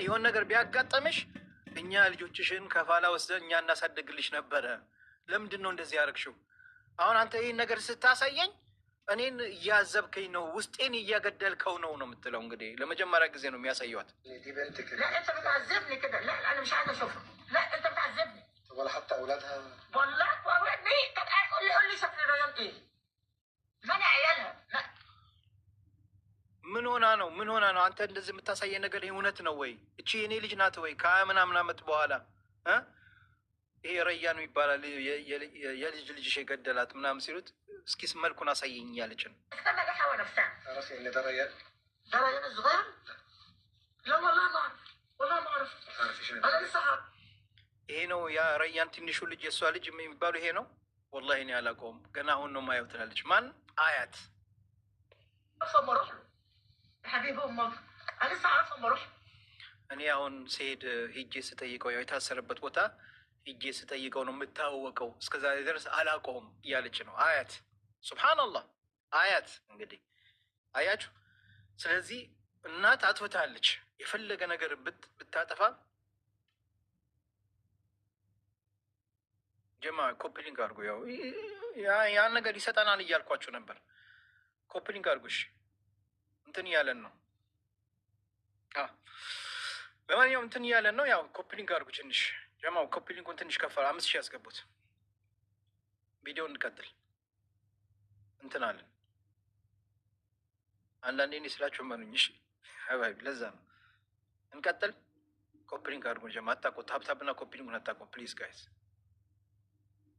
የሆነ ነገር ቢያጋጠምሽ እኛ ልጆችሽን ከፋላ ወስደን እኛ እናሳድግልሽ ነበረ። ለምንድን ነው እንደዚህ ያደረግሽው? አሁን አንተ ይህን ነገር ስታሳየኝ እኔን እያዘብከኝ ነው፣ ውስጤን እያገደልከው ነው ነው የምትለው። እንግዲህ ለመጀመሪያ ጊዜ ነው የሚያሳየዋት። دي بنتك؟ لا، انت بتعذبني كده. لا، انا مش عايز اشوفها. لا، انت بتعذبني. ولا حتى اولادها؟ والله واولاد مين؟ طب قول لي، قول لي شكل ريان ايه؟ ما انا عيالها لا. ምን ሆና ነው? ምን ሆና ነው አንተ እንደዚህ የምታሳየኝ ነገር? ይሄ እውነት ነው ወይ? እቺ የኔ ልጅ ናት ወይ? ከሀያ ምናምን ዓመት በኋላ እ ይሄ ረያን ይባላል የልጅ ልጅሽ የገደላት ምናምን ሲሉት እስኪ መልኩን አሳየኝ እያለች ነው። استنى، دي حوا نفسها. تعرفي ان ده ريان؟ ده ريان الصغير؟ لا والله ما اعرف، والله ما اعرف. ما تعرفيش ان ده انا لسه عارف. ይሄ ነው ያ ረያን ትንሹ ልጅ የእሷ ልጅ የሚባሉ ይሄ ነው። ወላሂ እኔ አላውቀውም፣ ገና አሁን ነው ማየው ትላለች። ማን አያት? اما اروح له يا حبيبي امك، انا لسه عارفه اما اروح له. እኔ አሁን ስሄድ ሂጄ ስጠይቀው፣ ያው የታሰረበት ቦታ ሂጄ ስጠይቀው ነው የምታወቀው። እስከዛ ድረስ አላውቀውም እያለች ነው አያት። ሱብሓነላህ አያት። እንግዲህ አያችሁ። ስለዚህ እናት አጥፍታለች። የፈለገ ነገር ብታጠፋ ጀማ copy link አድርጎ ያው ያን ነገር ይሰጠናል እያልኳቸው ነበር። Copy link አድርጎ እሺ፣ እንትን እያለን ነው። ለማንኛውም እንትን እያለን ነው። ያው copy link አድርጉ ትንሽ ጀማው፣ copy link ኡን ትንሽ ከፈ 5000 ያስገቡት። ቪዲዮ እንቀጥል። እንትን አለን። አንዳንዴ እኔ ስላችሁ መኑኝ። እሺ ሀባይቢ፣ ለዛ ነው። እንቀጥል። Copy link አድርጉ ጀማ። አታውቁ tap tap እና copy link ኡን አታውቁ። Please guys፣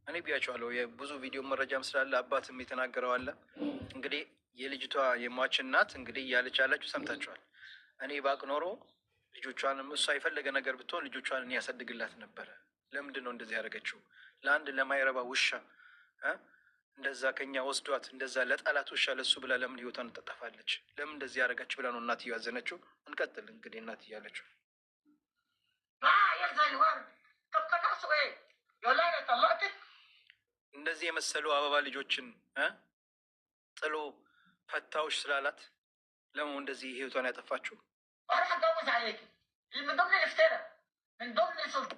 እኔ ብያቸዋለሁ። የብዙ ቪዲዮ መረጃም ስላለ አባትም የተናገረው አለ። እንግዲህ የልጅቷ የሟች እናት እንግዲህ እያለች ያላችሁ ሰምታችኋል። እኔ ባቅ ኖሮ ልጆቿንም እሷ የፈለገ ነገር ብትሆን ልጆቿን እኔ ያሳድግላት ነበረ። ለምንድን ነው እንደዚህ ያደረገችው? ለአንድ ለማይረባ ውሻ እንደዛ ከኛ ወስዷት እንደዛ ለጠላት ውሻ ለሱ ብላ ለምን ህይወቷን ትጠፋለች? ለምን እንደዚህ ያደረገች ብላ ነው እናትየው ያዘነችው። እንቀጥል እንግዲህ እናትዬ ያለችው معاه عيال زي الورد. طب كان ناقصه ايه؟ يقول لها انا طلقتك. እንደዚህ የመሰሉ አበባ ልጆችን ጥሎ ፈታዎች ስላላት ለምን እንደዚህ ህይወቷን ያጠፋችው? واروح اتجوز عليكي؟ من ضمن الافتراء، من ضمن سلطة.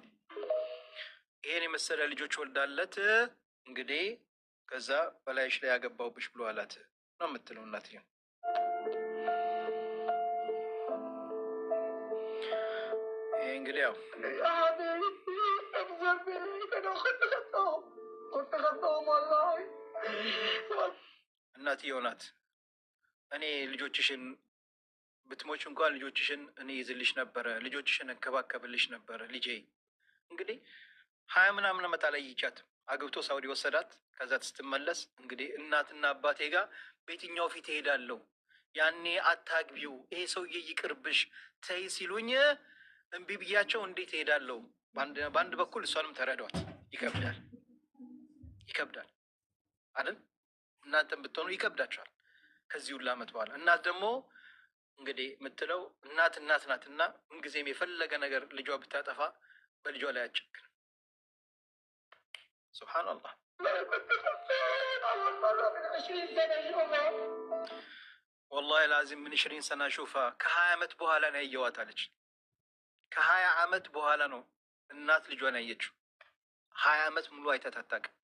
ይሄን የመሰለ ልጆች ወልዳለት እንግዲህ ከዛ በላይሽ ላይ ያገባውብሽ ብሎ አላት ነው የምትለው እናትየው። ይሄ እንግዲህ ያው يا حبيبي انا كنت خدتهم، كنت خدتهم والله. እናትየው ናት። እኔ ልጆችሽን ብትሞች እንኳን ልጆችሽን እኔ ይዝልሽ ነበረ፣ ልጆችሽን እንከባከብልሽ ነበረ ልጄ። እንግዲህ 20 ምናምን ዓመት አላየቻትም። አግብቶ ሳውዲ ወሰዳት። ከዛ ስትመለስ እንግዲህ እናትና አባቴ ጋር በየትኛው ፊት እሄዳለሁ? ያኔ አታግቢው፣ ይሄ ሰውዬ ይቅርብሽ፣ ተይ ሲሉኝ እምቢ ብያቸው እንዴት እሄዳለሁ? በአንድ በኩል እሷንም ተረዷት። ይከብዳል፣ ይከብዳል አይደል? እናንተም ብትሆኑ ይከብዳቸዋል። ከዚህ ሁሉ ዓመት በኋላ እናት ደግሞ እንግዲህ የምትለው እናት እናት ናትና ምንጊዜም የፈለገ ነገር ልጇ ብታጠፋ በልጇ ላይ አትጨክንም። ሱብሓነላህ። كنت خدتهم اول مره من 20 سنه اشوفها. ወላሂ ላዚም ምን 20 ሰና ሹፋ ከ20 ዓመት በኋላ ነው ያየዋት አለች። ከ20 ዓመት በኋላ ነው እናት ልጇን ያየችው። 20 ዓመት ሙሉ አይታት አታውቅም።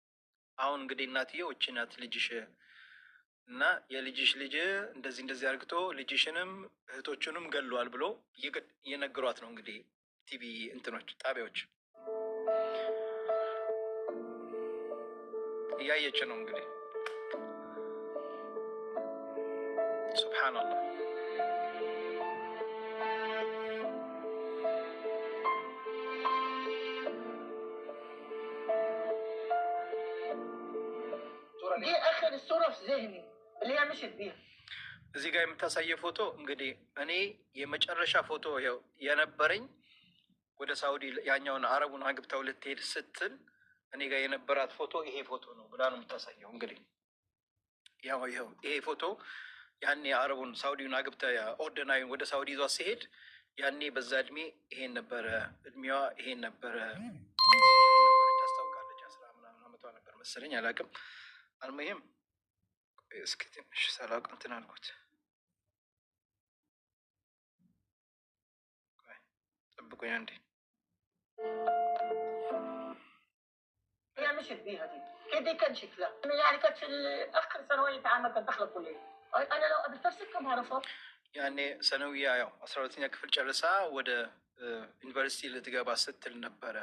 አሁን እንግዲህ እናትየው እቺ ናት ልጅሽ እና የልጅሽ ልጅ እንደዚህ እንደዚህ አርግቶ ልጅሽንም እህቶቹንም ገሏል ብሎ እየነገሯት ነው እንግዲህ ቲቪ እንትኖች ጣቢያዎች እያየች ነው እንግዲህ። ሱብሓነላህ። دي اخر الصوره في ذهني اللي هي مشيت بيها. እዚህ ጋር የምታሳየው ፎቶ እንግዲህ እኔ የመጨረሻ ፎቶ ያው የነበረኝ ወደ ሳውዲ ያኛውን አረቡን አግብታው ልትሄድ ስትል እኔ ጋር የነበራት ፎቶ ይሄ ፎቶ ነው ብላ ነው የምታሳየው። እንግዲህ ያው ይኸው ይሄ ፎቶ ያኔ አረቡን ሳውዲውን አግብታ ኦርደናዊን ወደ ሳውዲ ይዟ ሲሄድ ያኔ በዛ እድሜ ይሄን ነበረ እድሜዋ፣ ይሄን ነበረ ታስታውቃለች። 10 ምናምን ዓመቷ ነበር መሰለኝ፣ አላውቅም። አልሙሂም እስኪ ትንሽ ሳላውቅ እንትን አልኩት። ቆይ። ጠብቁኝ አንዴ። هي مشيت بيها دي دي كان شكلها يعني كانت في اخر ثانويه عامه كانت داخله الكليه. انا لو قابلتها في سكه ما اعرفها. ያኔ ثانوية ያው 12ኛ ክፍል ጨርሳ ወደ ዩኒቨርሲቲ ልትገባ ስትል ነበረ።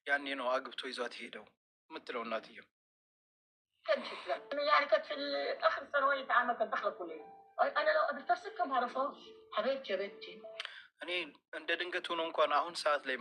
ያኔ ነው አግብቶ ይዟት ሄደው የምትለው እናትየው። كان شكلها يعني كانت في اخر ثانويه عامه كانت داخله الكليه. انا لو قابلتها في سكه ما اعرفهاش. حبيبتي يا بنتي እኔ እንደ ድንገት ሆኖ እንኳን አሁን ሰዓት ላይ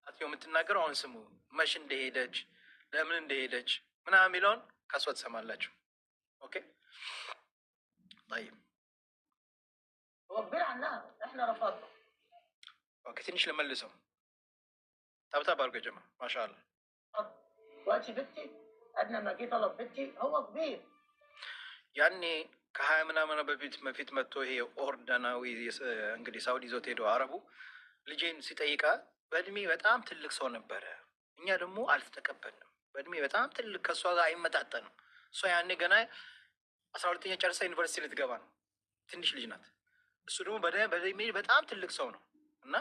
እናትየው የምትናገረው አሁን ስሙ፣ መች እንደሄደች ለምን እንደሄደች ምናምን የሚለውን ከሷ ትሰማላችሁ። Okay طيب። هو كبير عنها احنا رفضنا. Okay ትንሽ ልመልሰው። Tap tap አድርጎ ጀማ ማሻአላ። دلوقتي بنتي قبل ما جه طلب بنتي هو كبير. ያኔ ከ20 ምናምን በፊት መጥቶ ይሄ ኦርደናዊ እንግዲህ ሳውዲ ይዞት ሄደው አረቡ ልጄን ሲጠይቃ በእድሜ በጣም ትልቅ ሰው ነበረ። እኛ ደግሞ አልተቀበልንም። በእድሜ በጣም ትልቅ ከእሷ ጋር አይመጣጠንም። እሷ ያኔ ገና 12ኛ ጨርሳ ዩኒቨርሲቲ ልትገባ ነው። ትንሽ ልጅ ናት። እሱ ደግሞ በእድሜ በጣም ትልቅ ሰው ነው እና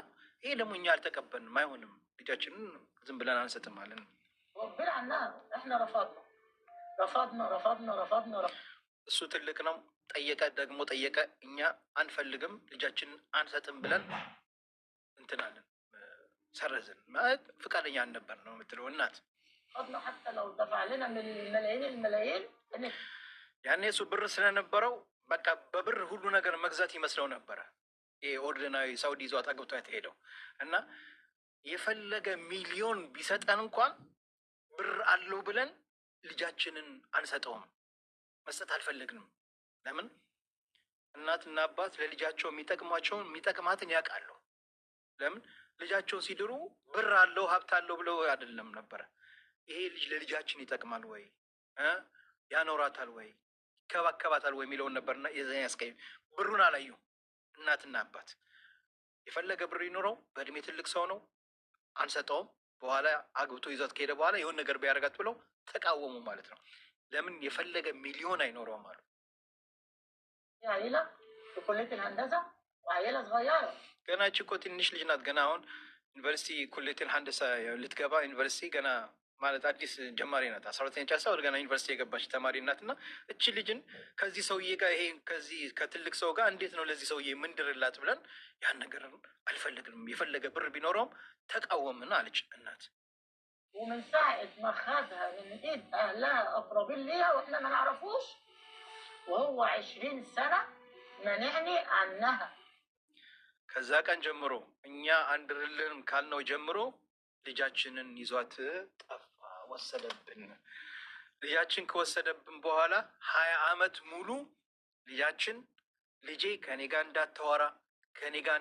ይሄ ደግሞ እኛ አልተቀበልንም። አይሆንም፣ ልጃችንን ዝም ብለን አንሰጥም አለን። هو كبير عنها احنا رفضنا رفضنا رفضنا رفضنا. እሱ ትልቅ ነው። ጠየቀ፣ ደግሞ ጠየቀ። እኛ አንፈልግም፣ ልጃችንን አንሰጥም ብለን እንትናለን ሰረዝን። ማለት ፍቃደኛ አልነበር ነው የምትለው እናት። رفضنا حتى لو دفع لنا من الملايين الملايين إن ያኔ እሱ ብር ስለነበረው በቃ በብር ሁሉ ነገር መግዛት ይመስለው ነበረ። ይሄ ኦርደናዊ ሳውዲ ይዟት አግብቷ የተሄደው እና የፈለገ ሚሊዮን ቢሰጠን እንኳን ብር አለው ብለን ልጃችንን አንሰጠውም፣ መስጠት አልፈለግንም። ለምን? እናትና አባት ለልጃቸው የሚጠቅሟቸውን የሚጠቅማትን ያውቃሉ። ለምን ልጃቸውን ሲድሩ ብር አለው ሀብት አለው ብለው አይደለም ነበረ። ይሄ ልጅ ለልጃችን ይጠቅማል ወይ ያኖራታል ወይ ይከባከባታል ወይ የሚለውን ነበርና የዛን ያስቀኝ ብሩን አላዩ እናትና አባት። የፈለገ ብር ይኖረው በእድሜ ትልቅ ሰው ነው አንሰጠውም። በኋላ አግብቶ ይዟት ከሄደ በኋላ የሆነ ነገር ቢያደርጋት ብለው ተቃወሙ ማለት ነው። ለምን የፈለገ ሚሊዮን አይኖረውም አሉ። عيلة في كلية الهندسة وعيلة صغيرة. ገና እቺ እኮ ትንሽ ልጅ ናት። ገና አሁን ዩኒቨርሲቲ كلية الهندسة ልትገባ ዩኒቨርሲቲ ገና ማለት አዲስ ጀማሪ ናት። 12ኛ ጨርሳ ወደ ገና ዩኒቨርሲቲ የገባች ተማሪ ናት። እና እቺ ልጅን ከዚህ ሰውዬ ጋር ይሄ ከዚህ ከትልቅ ሰው ጋር እንዴት ነው ለዚህ ሰውዬ ምንድርላት ብለን ያን ነገር አልፈለግንም። የፈለገ ብር ቢኖረውም ተቃወምን አለች እናት። ومن ساعة ما خدها من ايد اهلها اقربين ليها واحنا ما نعرفوش وهو 20 سنة مانعني عنها. ከዛ ቀን ጀምሮ እኛ አንድርልንም ካልነው ጀምሮ ልጃችንን ይዟት ጠፋ፣ ወሰደብን። ልጃችን ከወሰደብን በኋላ 20 ዓመት ሙሉ ልጃችን ልጄ ከኔ ጋር እንዳታወራ ከኔ ጋር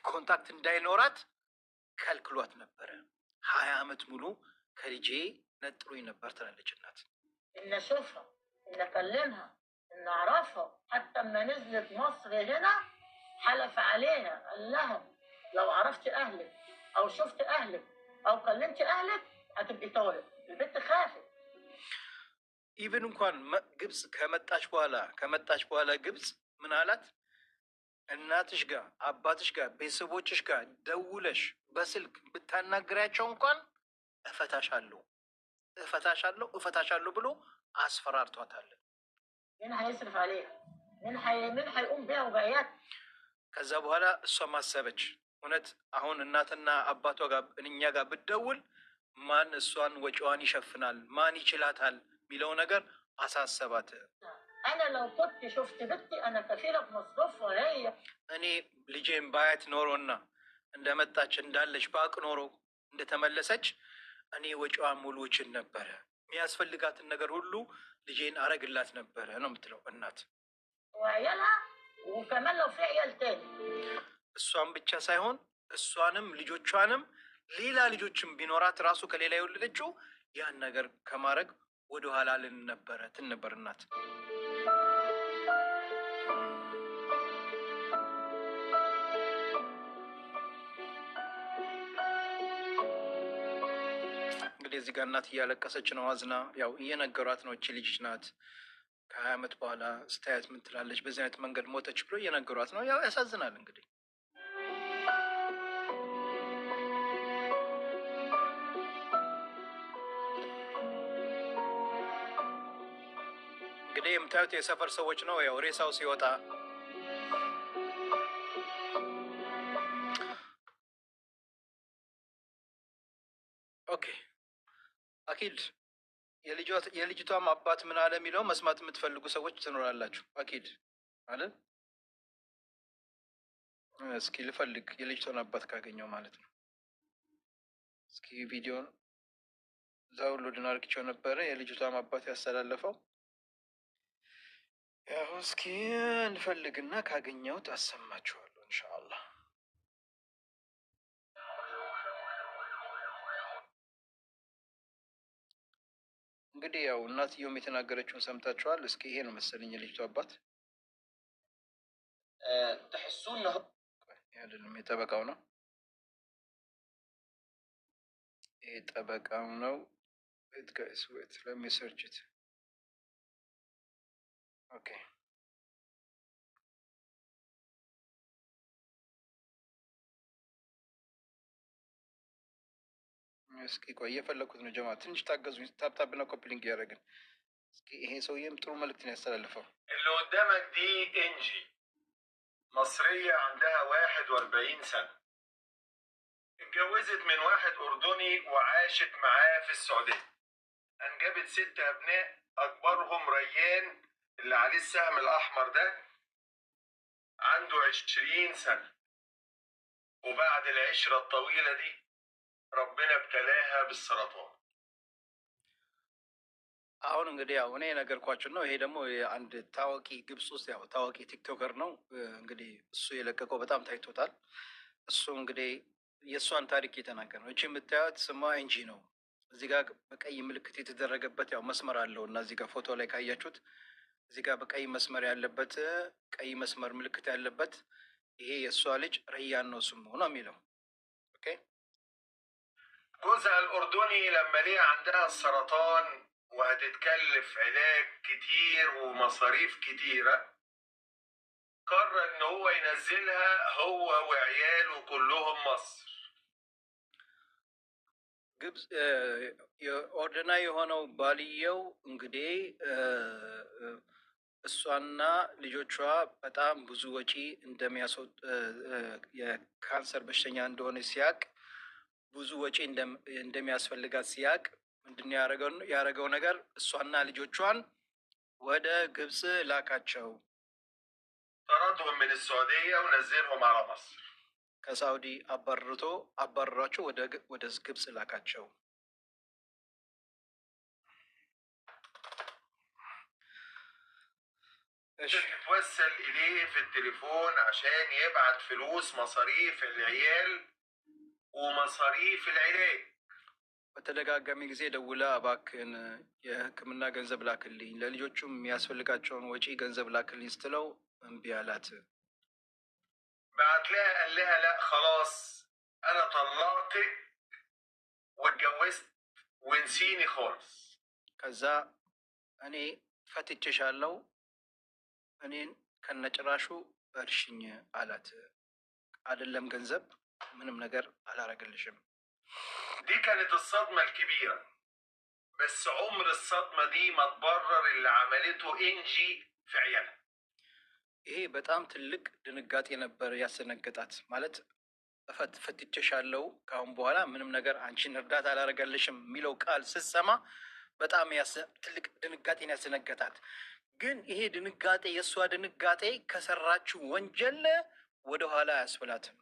contact እንዳይኖራት ከልክሏት ነበረ። 20 ዓመት ሙሉ ከልጄ ነጥሎኝ ነበር ትላለች እናት። ان اشوفها ان اكلمها ان اعرفها. حتى اما نزلت مصر هنا حلف عليها قال لها لو عرفت اهلك او شفت اهلك او كلمت اهلك هتبقي طالق. البنت خافت. Even እንኳን ግብፅ ከመጣች በኋላ ግብፅ ምን አላት? እናትሽ ጋር፣ አባትሽ ጋር፣ ቤተሰቦችሽ ጋር ደውለሽ በስልክ ብታናግሪያቸው እንኳን እፈታሻለሁ፣ እፈታሻለሁ፣ እፈታሻለሁ ብሎ አስፈራርቷታል። مين هيصرف عليها؟ مين هيقوم بيها وبعيالها؟ ከዛ በኋላ እሷ ማሰበች፣ እውነት አሁን እናትና አባቷ ጋር እኛ ጋር ብትደውል ማን እሷን ወጪዋን ይሸፍናል፣ ማን ይችላታል የሚለው ነገር አሳሰባት። انا لو كنت شفت بنتي انا كفيله بمصروفها هي. እኔ ልጄን ባያት ኖሮና እንደመጣች እንዳለች ባቅ ኖሮ፣ እንደተመለሰች እኔ ወጪዋን ሙሉ እችል ነበረ፣ የሚያስፈልጋትን ነገር ሁሉ ልጄን አረግላት ነበረ ነው የምትለው እናት። وعيالها، وكمان لو في عيال تاني. እሷን ብቻ ሳይሆን እሷንም ልጆቿንም ሌላ ልጆችም ቢኖራት ራሱ ከሌላ የወለደችው ያን ነገር ከማድረግ ወደኋላ ልን ነበረ ትል ነበር እናት። እንግዲህ እዚህ ጋር እናት እያለቀሰች ነው አዝና፣ ያው እየነገሯት ነው። እቺ ልጅ ናት፣ ከ20 ዓመት በኋላ ስታያት ምን ትላለች? በዚህ አይነት መንገድ ሞተች ብሎ እየነገሯት ነው። ያው ያሳዝናል እንግዲህ። እንግዲህ የምታዩት የሰፈር ሰዎች ነው። ያው ሬሳው ሲወጣ። Okay፣ أكيد የልጅቷም አባት ምን አለ የሚለው መስማት የምትፈልጉ ሰዎች ትኖራላችሁ። أكيد አለ። እስኪ ልፈልግ የልጅቷን አባት ካገኘው ማለት ነው። እስኪ ቪዲዮን download አድርጌው ነበረ የልጅቷም አባት ያስተላለፈው። ያው እስኪ እንፈልግና ካገኘሁት አሰማችኋለሁ ኢንሻአላህ። እንግዲህ ያው እናትየውም የተናገረችውን ሰምታችኋል። እስኪ ይሄ ነው መሰለኝ የልጅቷ አባት። تحسوه ان هو ይሄ አይደለም፣ የጠበቃው ነው። ይሄ ጠበቃው ነው። Wait guys, wait, let me search it. Okay. እስኪ ቆይ፣ እየፈለኩት ነው። ጀማ ትንሽ ታገዙኝ። Tap tap እና copy link እያደረግን እስኪ ይሄ ሰውዬም ጥሩ መልዕክት ነው ያስተላልፈው። اللي قدامك دي انجي، مصرية عندها 41 سنة، اتجوزت من واحد أردني وعاشت معاه في السعودية. أنجبت ست أبناء، أكبرهم ريان اللي عليه السهم الأحمر ده، عنده 20 سنة. وبعد العشرة الطويلة دي ربنا ابتلاها بالسرطان. አሁን እንግዲህ ያው እኔ የነገርኳችሁ ነው። ይሄ ደግሞ አንድ ታዋቂ ግብፅ ውስጥ ያው ታዋቂ TikToker ነው። እንግዲህ እሱ የለቀቀው በጣም ታይቶታል። እሱ እንግዲህ የእሷን ታሪክ እየተናገረ ነው። እቺ የምታዩት ስሟ ኤንጂ ነው። እዚህ ጋር በቀይ ምልክት የተደረገበት ያው መስመር አለው እና እዚህ ጋር ፎቶ ላይ ካያችሁት እዚህ ጋር በቀይ መስመር ያለበት፣ ቀይ መስመር ምልክት ያለበት ይሄ የእሷ ልጅ ረያን ነው ስሙ ነው የሚለው። Okay. جوزها الأردني لما لقى عندها السرطان وهتتكلف علاج كتير ومصاريف كتيرة، قرر إن هو ينزلها هو وعياله كلهم مصر. ግብፅ የኦርደና የሆነው ባልየው እንግዲህ እሷና ልጆቿ በጣም ብዙ ወጪ እንደሚያስወጥ፣ የካንሰር በሽተኛ እንደሆነ ሲያቅ፣ ብዙ ወጪ እንደሚያስፈልጋት ሲያቅ ምንድነው ያደረገው ነገር? እሷና ልጆቿን ወደ ግብፅ ላካቸው። طردهم من السعودية ونزلهم على مصر. ከሳውዲ አባርቶ አባረሯቸው፣ ወደ ግብፅ ላካቸው። እሺ። تتوسل إليه في التليفون عشان يبعت فلوس مصاريف العيال ومصاريف العلاج. በተደጋጋሚ ጊዜ ደውላ እባክህን የሕክምና ገንዘብ ላክልኝ፣ ለልጆቹም የሚያስፈልጋቸውን ወጪ ገንዘብ ላክልኝ ስትለው እምቢ አላት። بعت لها قال لها لا خلاص انا طلقتك واتجوزت وانسيني خالص. ከዛ እኔ ፈትቼሻለሁ እኔን ከነጭራሹ እርሽኝ አላት። አይደለም ገንዘብ ምንም ነገር አላረግልሽም። دي كانت الصدمة الكبيرة، بس عمر الصدمة دي ما تبرر اللي عملته انجي في عيالها. ይሄ በጣም ትልቅ ድንጋጤ ነበር ያስደነገጣት። ማለት ፈትቼሻለሁ ከአሁን በኋላ ምንም ነገር አንቺን እርዳታ አላረገልሽም የሚለው ቃል ስትሰማ በጣም ትልቅ ድንጋጤን ያስደነገጣት። ግን ይሄ ድንጋጤ የእሷ ድንጋጤ ከሰራችው ወንጀል ወደኋላ አያስብላትም።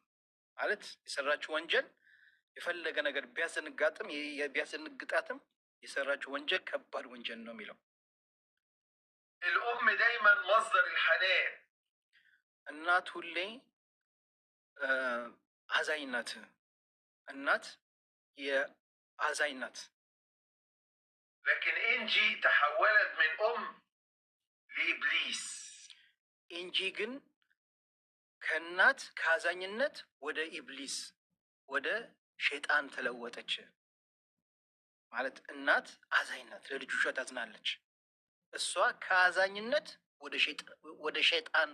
ማለት የሰራችው ወንጀል የፈለገ ነገር ቢያስደነግጣትም የሰራችው ወንጀል ከባድ ወንጀል ነው የሚለው። الأم دايما مصدر الحنان. እናት ሁሌ አዛኝ ናት። እናት የአዛኝ ናት። لكن انجي تحولت من أم لإبليس. ኢንጂ ግን ከእናት ከአዛኝነት ወደ ኢብሊስ ወደ ሸይጣን ተለወጠች። ማለት እናት አዛኝ ናት፣ ለልጆቿ ታዝናለች። እሷ ከአዛኝነት ወደ ሸይጣን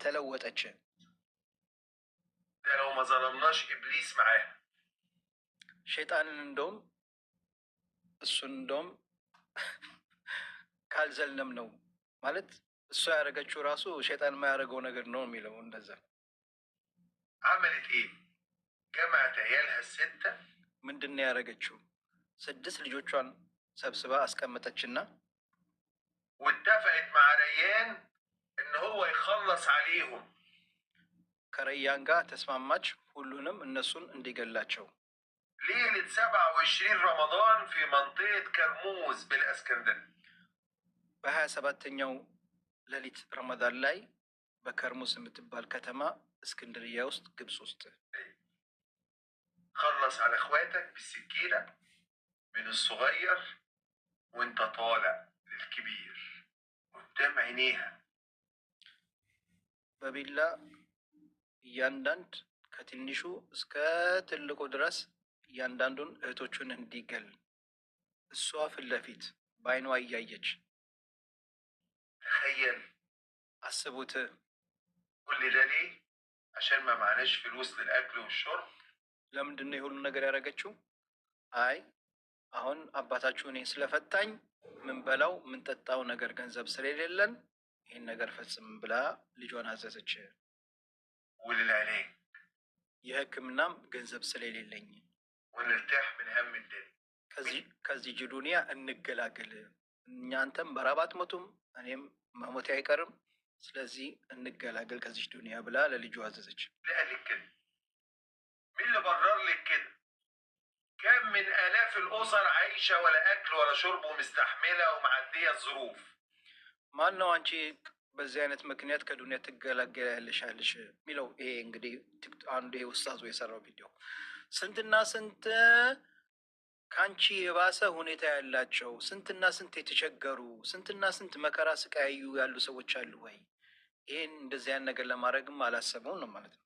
ተለወጠች። ده لو ما ظلمناش إبليس معاها. ሸይጣንን እንደውም እሱን እንደውም ካልዘልንም ነው ማለት እሷ ያደረገችው ራሱ ሸይጣን የማያደርገው ነገር ነው የሚለው። እንደዛ عملت ايه؟ جمعت عيالها الستة ምንድን ነው ያደረገችው? 6 ልጆቿን ሰብስባ አስቀመጠችና واتفقت مع ريان ان هو يخلص عليهم. ከረያን ጋር ተስማማች፣ ሁሉንም እነሱን እንዲገላቸው። ليلة 27 رمضان في منطقة كرموز بالاسكندرية. በ27ኛው ሌሊት ረመዳን ላይ በከርሙስ የምትባል ከተማ እስክንድርያ ውስጥ ግብፅ ውስጥ خلص على اخواتك بالسكينة من الصغير وانت طالع للكبير قدام عينيها. በቢላ እያንዳንድ ከትንሹ እስከ ትልቁ ድረስ እያንዳንዱን እህቶቹን እንዲገል እሷ ፊት ለፊት በአይኗ እያየች። تخيل አስቡት። كل ده ليه؟ عشان ما معناش فلوس للاكل والشرب. ለምንድን ነው የሁሉ ነገር ያደረገችው? አይ አሁን አባታችሁ እኔን ስለፈታኝ ምንበላው ምንጠጣው ነገር ገንዘብ ስለሌለን ይህን ነገር ፈጽም ብላ ልጇን አዘዘች። وللعلاج የሕክምናም ገንዘብ ስለሌለኝ ونرتاح من هم الدنيا. ከዚህ ዱንያ እንገላገል። እናንተም በራብ አትሞቱም፣ እኔም መሞቴ አይቀርም። ስለዚህ እንገላገል ከዚህ ዱንያ ብላ ለልጁ አዘዘች። ليه قال لك كده؟ مين اللي برر لك كده؟ كم من آلاف الأسر عايشة ولا أكل ولا شرب ومستحملة ومعدية الظروف. ማን ነው አንቺ በዚህ አይነት ምክንያት ከዱንያ ትገላገያለሽ ያለሽ የሚለው? ይሄ እንግዲህ አንዱ ይሄ ኡስታዙ የሰራው ቪዲዮ ስንትና ስንት ከአንቺ የባሰ ሁኔታ ያላቸው ስንትና ስንት የተቸገሩ ስንትና ስንት መከራ ስቃያዩ ያሉ ሰዎች አሉ ወይ? ይህን እንደዚህ አይነት ነገር ለማድረግም አላሰበውም ነው ማለት ነው።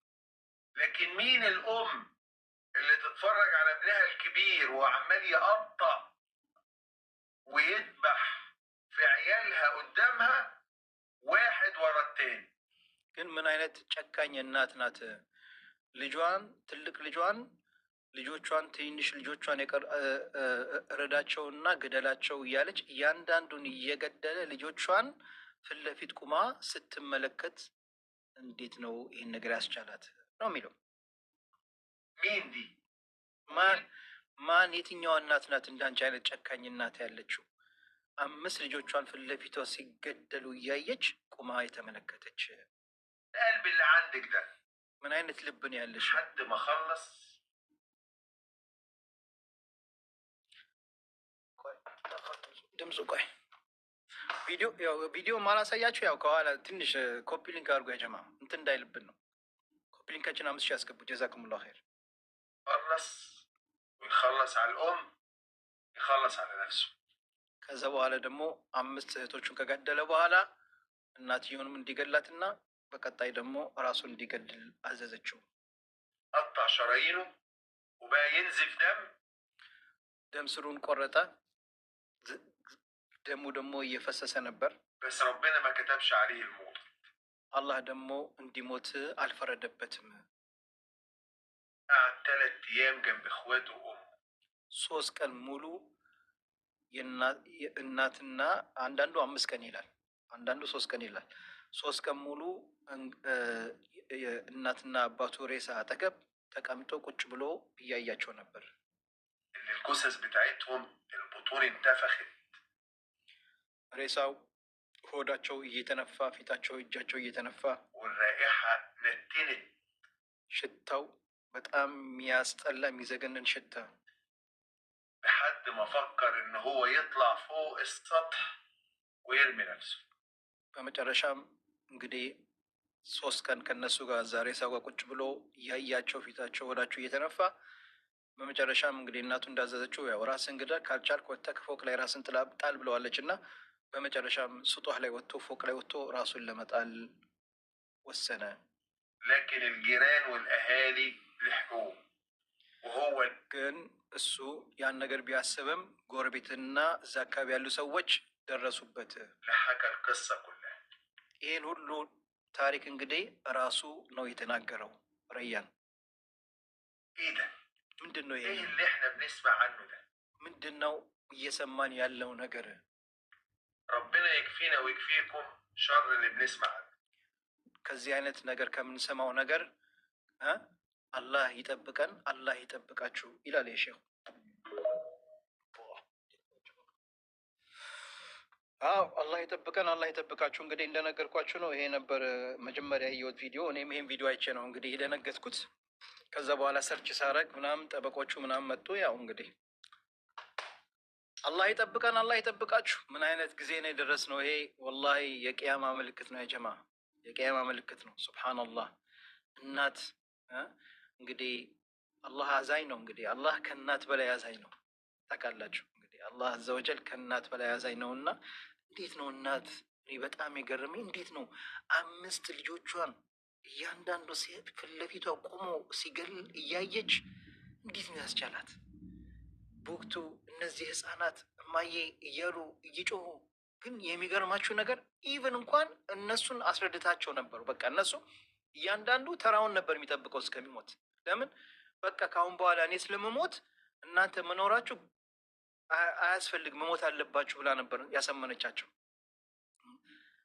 لكن مين الأم اللي تتفرج على ابنها الكبير وعمال يقطع ويذبح في عيالها قدامها واحد ورا التاني؟ ግን ምን አይነት ጨካኝ እናት ናት? ልጇን ትልቅ ልጇን ልጆቿን ትንሽ ልጆቿን እረዳቸውና ግደላቸው እያለች እያንዳንዱን እየገደለ ልጆቿን ፊት ለፊት ቁማ ስትመለከት እንዴት ነው ይህን ነገር ያስቻላት ነው የሚለው። مين دي؟ ማን የትኛዋ እናት ናት እንዳንቺ አይነት ጨካኝ እናት ያለችው? 5 ልጆቿን ፊት ለፊቷ ሲገደሉ እያየች ቁማ የተመለከተች። القلب اللي عندك ده ምን አይነት ልብ ነው ያለሽ? لحد ما خلص. ድምፁ ቆይ ቪዲዮ ማላሳያችሁ ያው ከኋላ ትንሽ copy link አድርጎ ያጀማ እንትን እንዳይልብን ነው። copy link ኣችን 5000 ያስገቡ። جزاكم الله خير። خلص ويخلص على الأم يخلص على نفسه. ከዛ በኋላ ደግሞ 5 እህቶቹን ከገደለ በኋላ እናትየውንም እንዲገላትና በቀጣይ ደግሞ ራሱን እንዲገድል አዘዘችው። قطع شرايينه وبقى ينزف دم። ደም ስሩን ቆረጠ። ደሙ ደግሞ እየፈሰሰ ነበር። بس ربنا ما كتبش عليه الموت። አላህ ደግሞ እንዲሞት አልፈረደበትም። قعد 3 أيام جنب إخواته وأمه። 3 ቀን ሙሉ የእናትና አንዳንዱ 5 ቀን ይላል፣ አንዳንዱ 3 ቀን ይላል። 3 ቀን ሙሉ የእናትና አባቱ ሬሳ አጠገብ ተቀምጦ ቁጭ ብሎ እያያቸው ነበር። اللي الجثث بتاعتهم البطون انتفخت። ሬሳው ሆዳቸው እየተነፋ፣ ፊታቸው፣ እጃቸው እየተነፋ والرائحة نتنت። ሽታው በጣም የሚያስጠላ የሚዘገንን ሽታ። لحد ما فكر إن هو يطلع فوق السطح ويرمي نفسه። በመጨረሻም እንግዲህ 3 ቀን ከነሱ ጋር እዛ ሬሳው ጋር ቁጭ ብሎ እያያቸው ፊታቸው ሆዳቸው እየተነፋ በመጨረሻም እንግዲህ እናቱ እንዳዘዘችው ያው ራስን ግደል፣ ካልቻልክ ወጥተህ ከፎቅ ላይ ራስን ጣል ብለዋለች እና በመጨረሻም ስጧህ ላይ ወጥቶ ፎቅ ላይ ወጥቶ ራሱን ለመጣል ወሰነ። لكن الجيران والأهالي لحقوه وهو ግን እሱ ያን ነገር ቢያስብም ጎረቤትና እዛ አካባቢ ያሉ ሰዎች ደረሱበት። اللي حكى القصة كلها። ይህን ሁሉ ታሪክ እንግዲህ ራሱ ነው የተናገረው። ረያን ايه ده؟ ምንድን ነው ይሄ? ايه اللي احنا بنسمع عنه ده؟ ምንድን ነው እየሰማን ያለው ነገር? ربنا يكفينا ويكفيكم شر اللي بنسمع عنه። ከዚህ አይነት ነገር ከምንሰማው ነገር አላህ ይጠብቀን፣ አላህ ይጠብቃችሁ ይላል የሼኹ። አዎ አላህ ይጠብቀን፣ አላህ ይጠብቃችሁ። እንግዲህ እንደነገርኳችሁ ነው። ይሄ ነበር መጀመሪያ ያየሁት ቪዲዮ። እኔም ይሄን ቪዲዮ አይቼ ነው እንግዲህ የደነገጥኩት። ከዛ በኋላ search ሳረግ ምናምን ጠበቆቹ ምናምን መጡ። ያው እንግዲህ አላህ ይጠብቀን፣ አላህ ይጠብቃችሁ። ምን አይነት ጊዜ ነው የደረስነው? ይሄ ወላሂ የቅያማ ምልክት ነው የጀማ፣ የቅያማ ምልክት ነው። ሱብሓነላህ። እናት እንግዲህ አላህ አዛኝ ነው። እንግዲህ አላህ ከእናት በላይ አዛኝ ነው። ታውቃላችሁ እንግዲህ አላህ አዘወጀል ከእናት በላይ አዛኝ ነው እና እንዴት ነው እናት፣ እኔ በጣም የገረመኝ እንዴት ነው አምስት ልጆቿን እያንዳንዱ ሴት ፊት ለፊቷ ቆሞ ሲገል እያየች እንዴት ነው ያስቻላት? በወቅቱ እነዚህ ህፃናት እማዬ እያሉ እየጮሁ ግን የሚገርማችሁ ነገር even እንኳን እነሱን አስረድታቸው ነበሩ። በቃ እነሱ እያንዳንዱ ተራውን ነበር የሚጠብቀው እስከሚሞት። ለምን በቃ ከአሁን በኋላ እኔ ስለምሞት እናንተ መኖራችሁ አያስፈልግ፣ መሞት አለባችሁ ብላ ነበር ያሳመነቻቸው።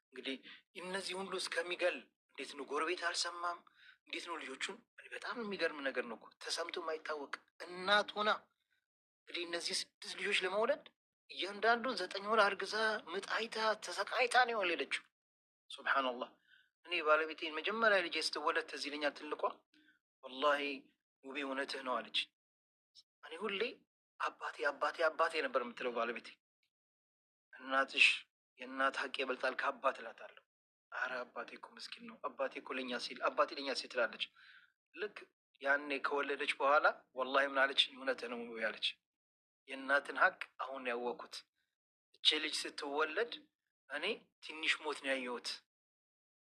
እንግዲህ እነዚህ ሁሉ እስከሚገል እንዴት ነው ጎረቤት አልሰማም? እንዴት ነው ልጆቹን? በጣም የሚገርም ነገር ነው እኮ ተሰምቶ የማይታወቅ እናት ሆና እንግዲህ እነዚህ ስድስት ልጆች ለመውለድ እያንዳንዱ 9 ወር አርግዛ ምጥ አይታ ተሰቃይታ ነው የወለደችው። ሱብሓነላህ። እኔ ባለቤቴን መጀመሪያ ልጄ ስትወለድ ትዝ ይለኛል። ትልቋ ወላሂ ውቤ እውነትህ ነው አለች። እኔ ሁሌ አባቴ አባቴ አባቴ ነበር የምትለው ባለቤቴ። እናትሽ የእናት ሀቅ ይበልጣል ከአባት እላታለሁ። አረ አባቴ እኮ ምስኪን ነው፣ አባቴ እኮ ለኛ ሲል፣ አባቴ ለኛ ሲል ትላለች። ልክ ያኔ ከወለደች በኋላ ወላሂ ምን አለች? እውነትህ ነው ያለች። የእናትን ሀቅ አሁን ያወኩት። እቺ ልጅ ስትወለድ እኔ ትንሽ ሞት ነው ያየሁት።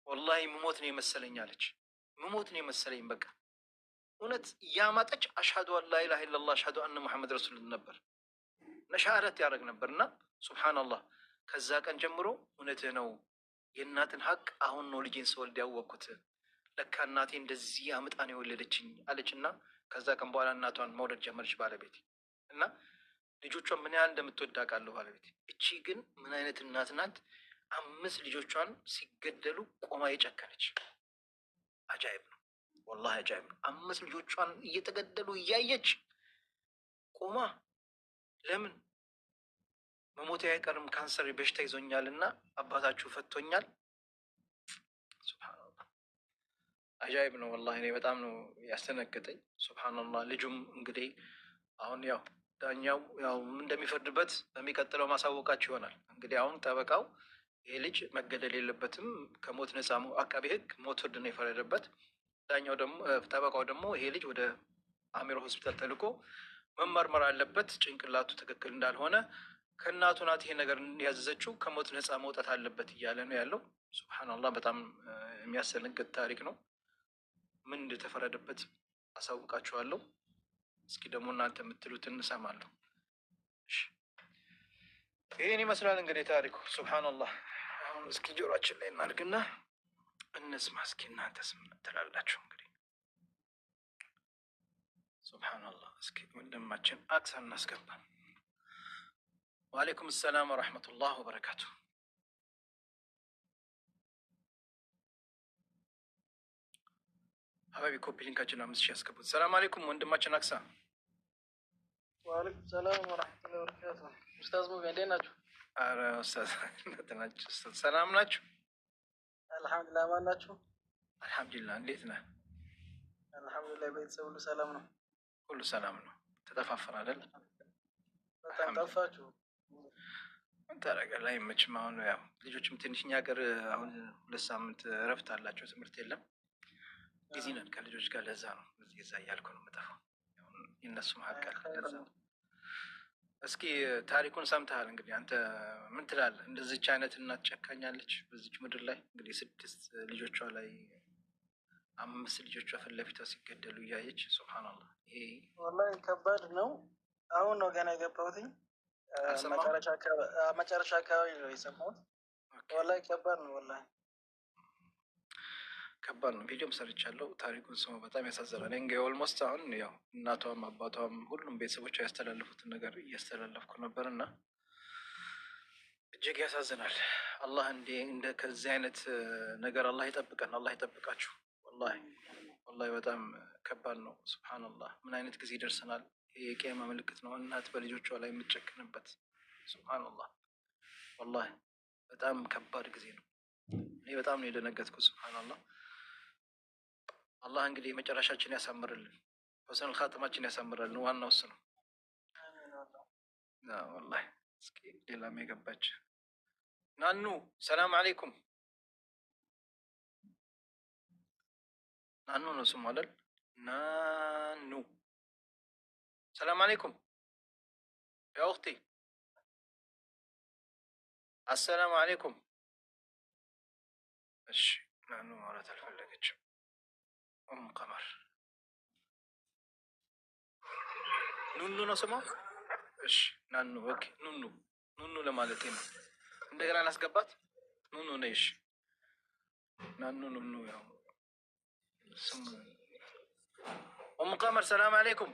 ወላሂ ምሞት ነው የመሰለኝ አለች። ምሞት ነው የመሰለኝ በቃ እውነት እያማጠች አሽሀዱ አን ላ ኢላሀ ኢለላህ አሽሀዱ አነ ሙሐመድ ረሱል ነበር ሸሃዳት ያደርግ ነበር። እና ሱብሓነላህ ከዛ ቀን ጀምሮ እውነትህ ነው የእናትን ሀቅ አሁን ነው ልጄን ስወልድ ያወቅኩት። ለካ እናቴ እንደዚህ አምጣ ነው የወለደችኝ አለች። እና ከዛ ቀን በኋላ እናቷን መውደድ ጀመረች ባለቤቴ። እና ልጆቿን ምን ያህል እንደምትወድ አውቃለሁ ባለቤቴ። እቺ ግን ምን አይነት እናት ናት? አምስት ልጆቿን ሲገደሉ ቆማ የጨከነች። አጃይብ ነው ወላሂ አጃይብ ነው። አምስት ልጆቿን እየተገደሉ እያየች ቆማ ለምን መሞቴ አይቀርም ካንሰር በሽታ ይዞኛል እና አባታችሁ ፈቶኛል። ሱብሓነላህ አጃይብ ነው ወላሂ። እኔ በጣም ነው ያስደነገጠኝ። ሱብሓነላህ። ልጁም እንግዲህ አሁን ያው ዳኛው ያው እንደሚፈርድበት በሚቀጥለው ማሳወቃችሁ ይሆናል። እንግዲህ አሁን ጠበቃው ይሄ ልጅ መገደል የለበትም ከሞት ነፃ፣ አቃቤ ሕግ ሞት ፍርድ ነው የፈረደበት። ዳኛው ደግሞ ጠበቃው ደግሞ ይሄ ልጅ ወደ አሚሮ ሆስፒታል ተልኮ መመርመር አለበት፣ ጭንቅላቱ ትክክል እንዳልሆነ ከእናቱ ናት ይሄ ነገር ያዘዘችው፣ ከሞት ነፃ መውጣት አለበት እያለ ነው ያለው። ሱብሓነላህ በጣም የሚያስደነግጥ ታሪክ ነው። ምን እንደተፈረደበት አሳውቃችኋለሁ። እስኪ ደግሞ እናንተ የምትሉትን እንሰማለሁ። እሺ ይህን ይመስላል እንግዲህ ታሪኩ። ሱብሓነላህ። አሁን እስኪ ጆሮአችን ላይ እናድርግና እንስማ እስኪ እናንተስ ምን ትላላችሁ? እንግዲህ ሱብሓነላህ። እስኪ ወንድማችን አክሳ እናስገባ። ወአለይኩም ሰላም ወረሕመቱላህ ወበረካቱ። حبايبي copy link ኣችን 5000 ያስገቡት። ሰላም አለይኩም ወንድማችን አክሳ። ወአለይኩም ሰላም ወረሕመቱላሂ ወበረካቱ። ኡስታዝ ሙቤ እንዴት ናችሁ? አረ ኡስታዝ እንዴት ናችሁ? ኡስታዝ ሰላም ናችሁ? አልሐምዱሊላህ። ማን ናችሁ? አልሐምዱሊላህ። እንዴት ነህ? አልሐምዱሊላህ። ቤተሰብ ሁሉ ሰላም ነው? ሁሉ ሰላም ነው። ተጠፋፈን አይደል? በጣም ጠፋችሁ። ምን ታደርጋለህ? አይመችም። አሁን ያው ልጆችም ትንሽ እኛ ሀገር አሁን 2 ሳምንት እረፍት አላቸው፣ ትምህርት የለም። busy ነን ከልጆች ጋር። ለዛ ነው እዚህ እዛ እያልኩ ነው የምጠፋው። የእነሱም ሀቅ አለ። ለዛ ነው። እስኪ ታሪኩን ሰምተሃል እንግዲህ አንተ ምን ትላለህ? እንደዚች አይነት እናት ጨካኛለች በዚች ምድር ላይ እንግዲህ 6 ልጆቿ ላይ 5 ልጆቿ ፊት ለፊቷ ሲገደሉ እያየች ሱብሃነላህ። ይሄ ወላሂ ከባድ ነው። አሁን ነው ገና የገባሁትኝ። መጨረሻ አካባቢ ነው የሰማሁት። ወላሂ ከባድ ነው። ወላሂ ከባድ ነው። ቪዲዮም ሰርቻለሁ። ታሪኩን ስሙ በጣም ያሳዝናል። እንግዲህ almost አሁን ያው እናቷም አባቷም ሁሉም ቤተሰቦቿ ያስተላለፉትን ነገር እያስተላለፍኩ ነበር እና እጅግ ያሳዝናል። አላህ እንደ ከዚህ አይነት ነገር አላህ ይጠብቀን፣ አላህ ይጠብቃችሁ። ወላሂ ወላሂ በጣም ከባድ ነው። ሱብሃነላህ ምን አይነት ጊዜ ይደርሰናል? ይሄ የቂያማ ምልክት ነው። እናት በልጆቿ ላይ የምትጨክንበት ሱብሃነላህ። ወላሂ በጣም ከባድ ጊዜ ነው። እኔ በጣም ነው የደነገጥኩት። ሱብሃነላህ። አላህ እንግዲህ መጨረሻችን ያሳምርልን፣ ሑስነል ኻቲማችን ያሳምርልን። ዋናው እሱ ነው። ወላሂ እስኪ ሌላም የገባች ናኑ፣ ሰላም አለይኩም። ናኑ ነው ስሙ አይደል? ናኑ ሰላም አለይኩም ያ ኡኽቲ። አሰላሙ አለይኩም። እሺ ናኑ ማውራት አልፈለገችም። ቀመር ኑኑ ነው ስሟ። እሺ ናኑ okay፣ ኑኑ ኑኑ ለማለት ነው። እንደገና ላስገባት። ኑኑ ነሽ። ናኑ ኑኑ ያው ስሙ። ቀመር ሰላም አለይኩም።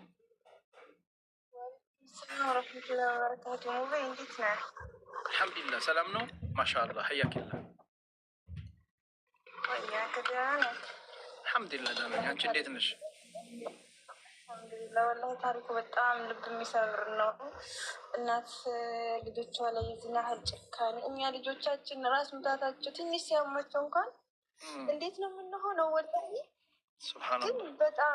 ሰላም ወረሕመቱላሂ ወበረካቱ። ሙቤ እንዴት ነህ? አልሐምዱሊላህ ሰላም ነው። ማሻአላህ ሐያኪላህ። ወያከ ደህና ነህ? አልሐምዱሊላህ ደህና ነኝ። አንቺ እንዴት ነሽ? አልሐምዱሊላህ። ወላሂ ታሪኩ በጣም ልብ የሚሰብር ነው። እናት ልጆቿ ላይ የዚህን ያህል ጭካኔ፣ እኛ ልጆቻችን ራስ ምታታቸው ትንሽ ሲያማቸው እንኳን እንዴት ነው የምንሆነው? ወላሂ ግን በጣም